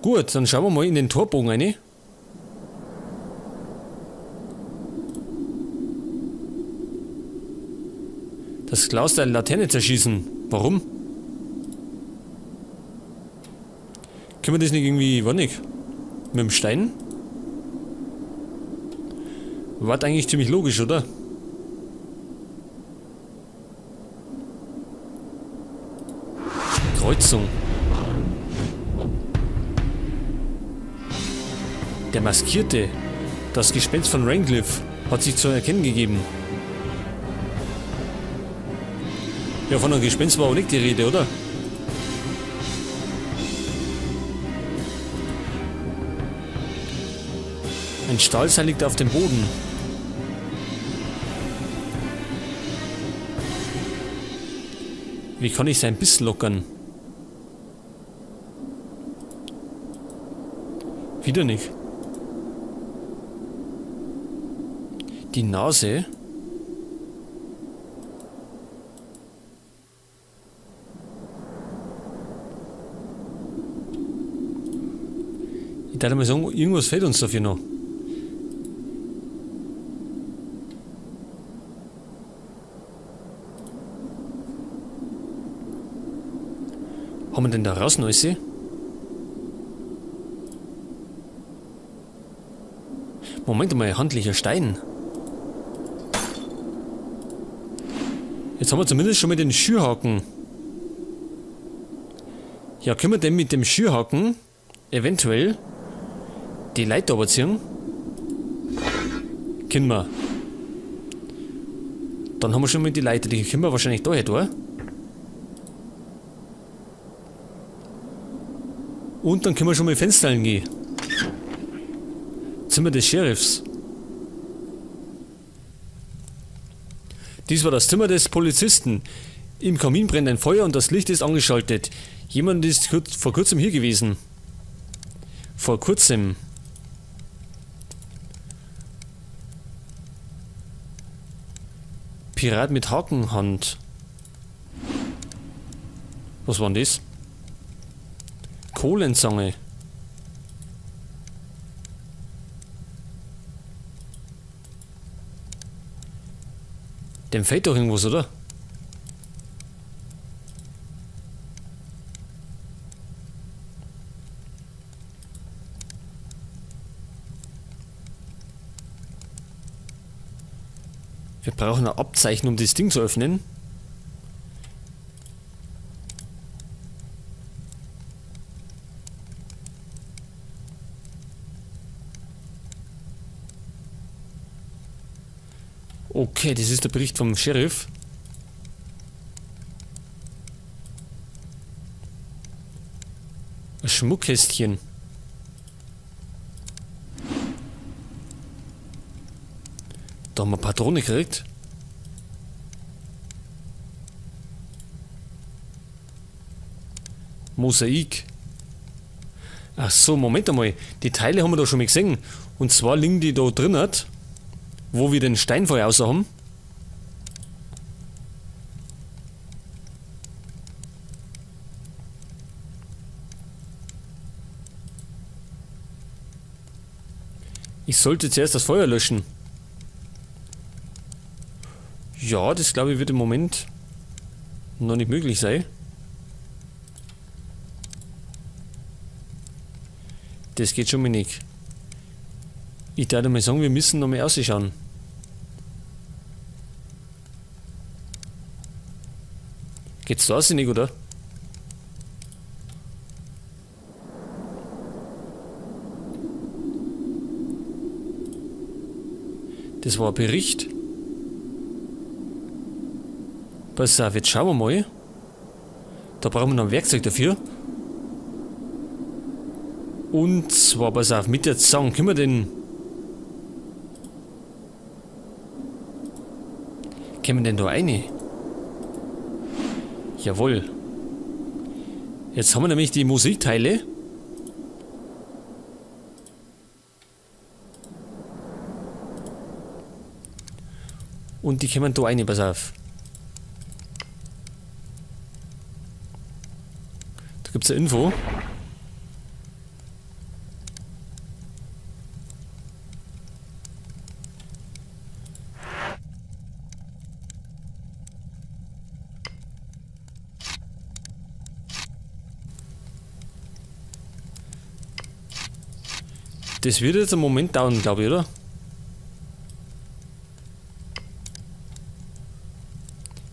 Gut, dann schauen wir mal in den Torbogen rein. Das Glas der Laterne zerschießen. Warum? Können wir das nicht irgendwie, weiß nicht, mit dem Stein? War eigentlich ziemlich logisch, oder? Kreuzung. Der Maskierte, das Gespenst von Raincliff, hat sich zu erkennen gegeben. Ja, von einem Gespenst war auch nicht die Rede, oder? Ein Stahlseil liegt auf dem Boden. Wie kann ich sein Biss lockern? Wieder nicht. Die Nase. Ich darf mal sagen, irgendwas fehlt uns dafür noch. Haben wir denn da raus noch Moment mal, handlicher Stein. Jetzt haben wir zumindest schon mal den Schürhaken. Ja, können wir denn mit dem Schürhaken eventuell die Leiter überziehen? Können wir. Dann haben wir schon mal die Leiter, die können wir wahrscheinlich da her, oder? Und dann können wir schon mal Fenster gehen. Zimmer des Sheriffs. Dies war das Zimmer des Polizisten. Im Kamin brennt ein Feuer und das Licht ist angeschaltet. Jemand ist vor kurzem hier gewesen. Vor kurzem. Pirat mit Hakenhand. Was war denn das? Kohlenzange. Dem fehlt doch irgendwas, oder? Wir brauchen ein Abzeichen, um das Ding zu öffnen. Okay, das ist der Bericht vom Sheriff. Ein Schmuckkästchen. Da haben wir Patrone gekriegt. Mosaik. Ach so, Moment einmal. Die Teile haben wir da schon mal gesehen. Und zwar liegen die da drin, wo wir den Stein vorher raus haben. Ich sollte zuerst das Feuer löschen. Ja, das glaube ich wird im Moment noch nicht möglich sein. Das geht schon mal nicht. Ich darf mal sagen, wir müssen noch mal ausschauen. Geht's da raus nicht, oder? Das war ein Bericht. Pass auf, jetzt schauen wir mal. Da brauchen wir noch ein Werkzeug dafür. Und zwar, pass auf, mit der Zange können wir den... Können wir denn da rein? Jawohl. Jetzt haben wir nämlich die Musikteile. Und die kommen da rein, pass auf. Da gibt's eine Info. Das wird jetzt einen Moment dauern, glaube ich, oder?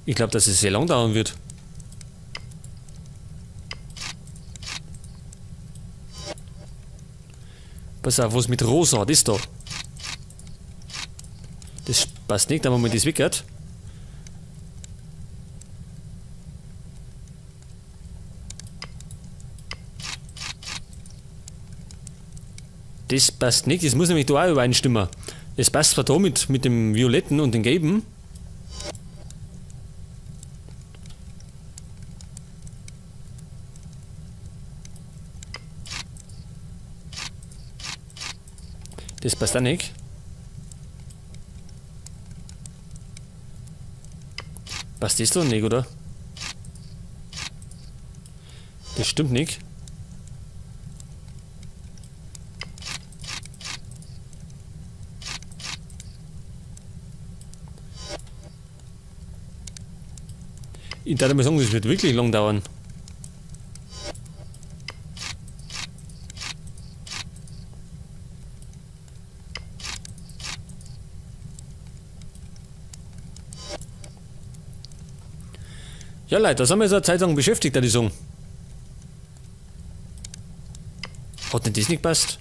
Ich glaube, dass es sehr lang dauern wird. Pass auf, was mit Rosa, das da. Das passt nicht, aber mal das weg. Das passt nicht, das muss nämlich da auch übereinstimmen. Das passt zwar da mit dem Violetten und dem Gelben. Das passt auch nicht. Passt das doch nicht, oder? Das stimmt nicht. Ich darf mal sagen, das wird wirklich lang dauern. Ja Leute, da sind wir jetzt eine Zeit lang beschäftigt, würde ich sagen. Hat denn das nicht gepasst?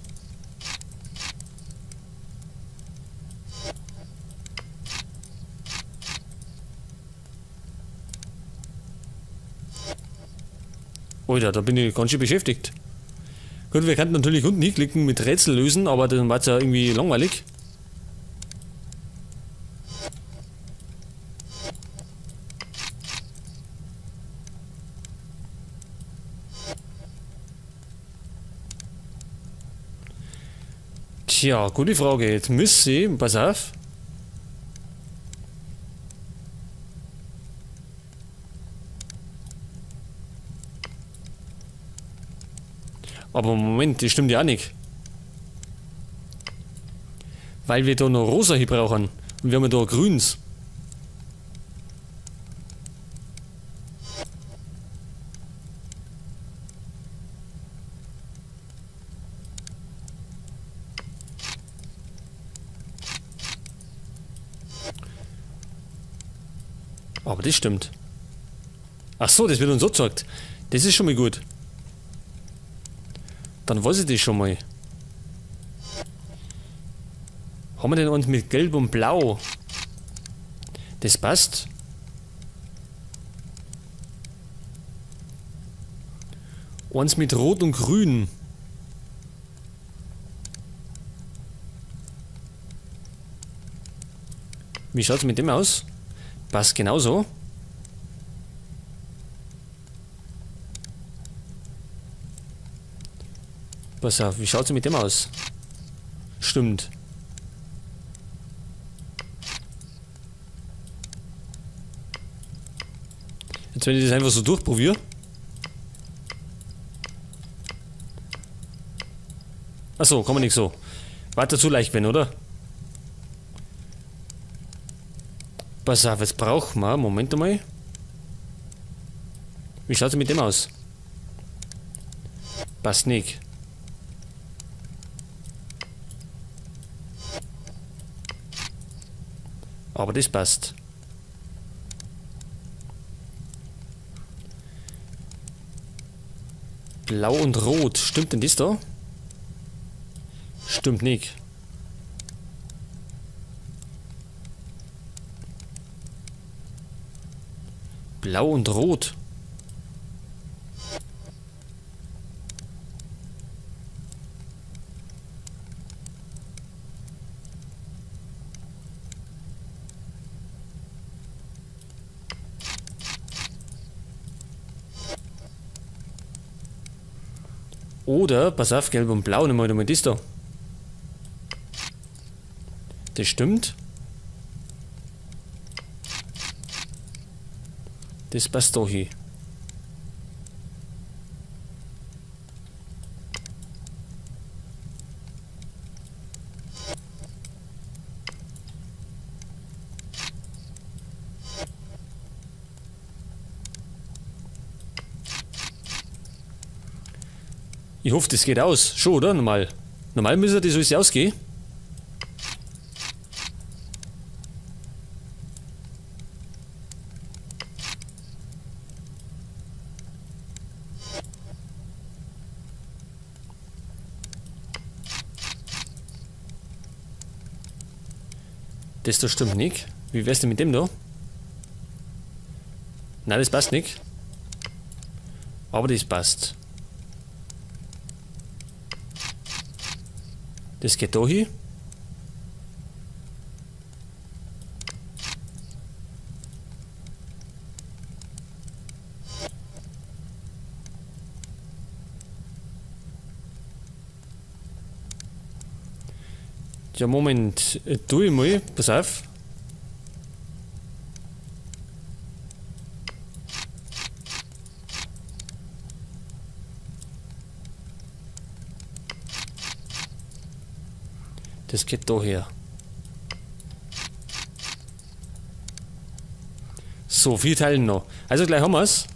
Alter, da bin ich ganz schön beschäftigt. Gut, wir könnten natürlich unten hinklicken mit Rätsel lösen, aber dann war's ja irgendwie langweilig. Tja, gute Frage. Jetzt müsste ich, pass auf. Aber Moment, das stimmt ja auch nicht. Weil wir da noch rosa hier brauchen. Und wir haben ja da grüns. Aber das stimmt. Ach so, das wird uns so gezeigt. Das ist schon mal gut. Dann weiß ich das schon mal. Haben wir denn uns mit Gelb und Blau? Das passt. Eins mit Rot und Grün. Wie schaut's mit dem aus? Passt genauso. Pass auf, wie schaut's mit dem aus? Stimmt. Jetzt, wenn ich das einfach so durchprobiere. Achso, kann man nicht so. War dazu leicht, wenn, oder? Pass auf, jetzt brauchen wir. Moment einmal. Wie schaut's mit dem aus? Passt nicht. Aber das passt. Blau und Rot. Stimmt denn das da? Stimmt nicht. Blau und Rot. Oder, pass auf, Gelb und Blau, nimm mal das da. Das stimmt. Das passt doch hier. Ich hoffe, das geht aus. Schon, oder? Nochmal. Normal müsste das alles ausgehen. Das da stimmt nicht. Wie wär's denn mit dem da? Nein, das passt nicht. Aber das passt. Das geht da hin. Ja, Moment, tu ich mal, pass auf. Das geht da her. So, 4 Teile noch. Also gleich haben wir's.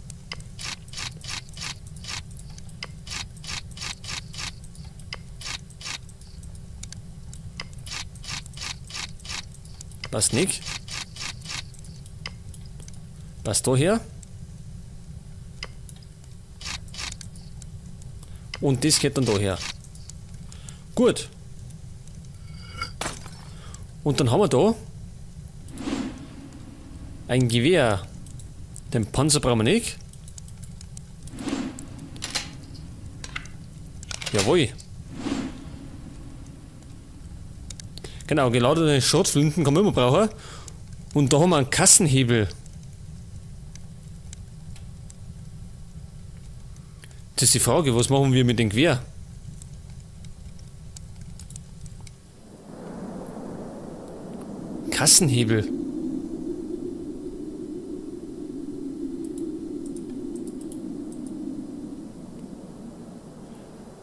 Passt nicht. Passt da her. Und das geht dann da her. Gut. Und dann haben wir da ein Gewehr. Den Panzer brauchen wir nicht. Jawohl. Genau, geladene Schrotflinten kann man immer brauchen. Und da haben wir einen Kassenhebel. Das ist die Frage, was machen wir mit dem Gewehr? Kassenhebel.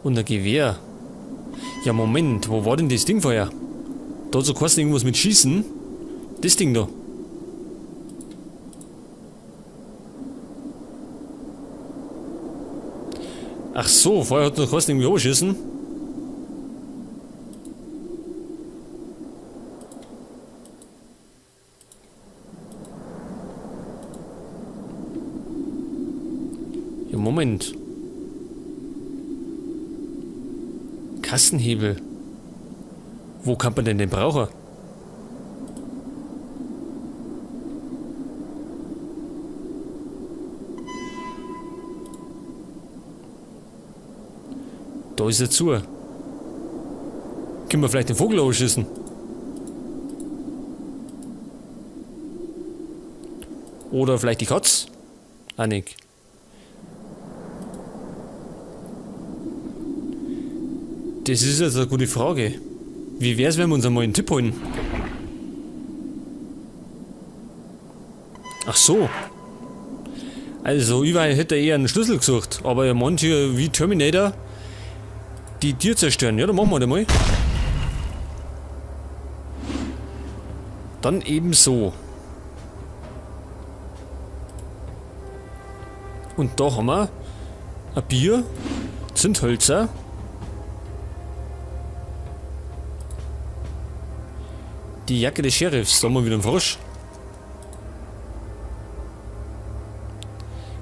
Und ein Gewehr. Ja, Moment, wo war denn das Ding vorher? Da hat so geheißen, irgendwas mit Schießen. Das Ding da. Ach so, vorher hat noch geheißen, irgendwie hochschießen. Ja, Moment. Kassenhebel. Wo kann man denn den brauchen? Da ist er zu. Können wir vielleicht den Vogel anschießen? Oder vielleicht die Katz? Ah, nicht. Das ist jetzt eine gute Frage. Wie wär's, wenn wir uns einmal einen Tipp holen? Ach so. Also, überall hätte er eher einen Schlüssel gesucht. Aber er meint hier wie Terminator die Tür zerstören. Ja, dann machen wir das mal. Dann eben so. Und da haben wir ein Bier, Zündhölzer. Die Jacke des Sheriffs, da haben wir wieder einen Frosch.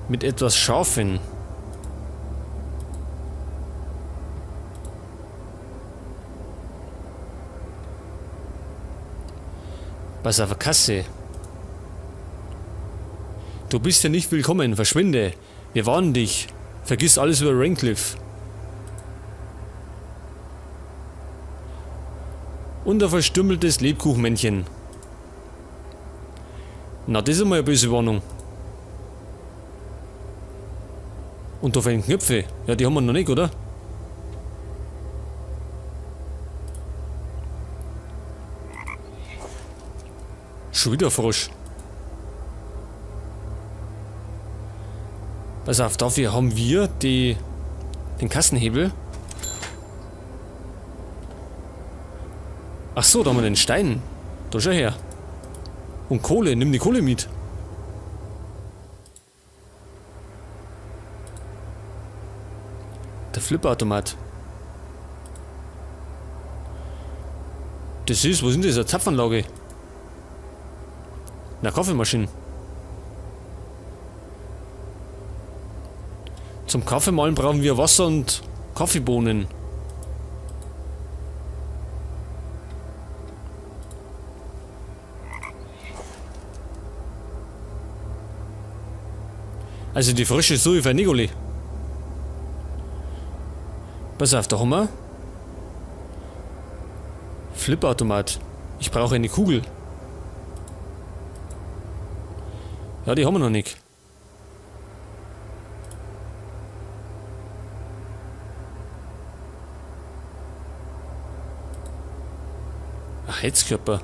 Mit etwas Scharfen. Was auf der Kasse? Du bist ja nicht willkommen, verschwinde. Wir warnen dich. Vergiss alles über Raincliff. Und ein verstümmeltes Lebkuchenmännchen. Na, das ist einmal eine böse Warnung. Und da fehlen Knöpfe. Ja, die haben wir noch nicht, oder? Schon wieder Frosch. Pass auf, dafür haben wir den Kassenhebel. Ach so, da haben wir den Stein. Da schau her. Und Kohle, nimm die Kohle mit. Der Flipperautomat. Das ist, was ist denn das? Eine Zapfanlage. Na, Kaffeemaschine. Zum Kaffeemahlen brauchen wir Wasser und Kaffeebohnen. Also die frische Suche für Nicoli. Pass auf, da haben wir. Flipperautomat. Ich brauche eine Kugel. Ja, die haben wir noch nicht. Ein Heizkörper.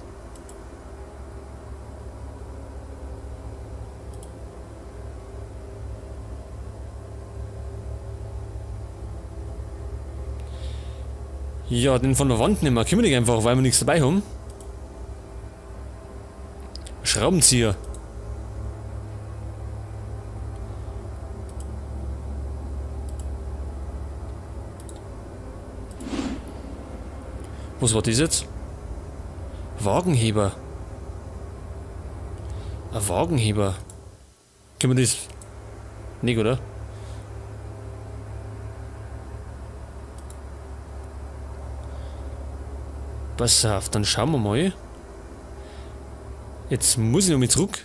Ja, den von der Wand nehmen wir. Können wir nicht einfach, weil wir nichts dabei haben. Schraubenzieher. Was war das jetzt? Wagenheber. Ein Wagenheber. Können wir das... Nicht, oder? Pass auf, dann schauen wir mal. Jetzt muss ich noch mal zurück.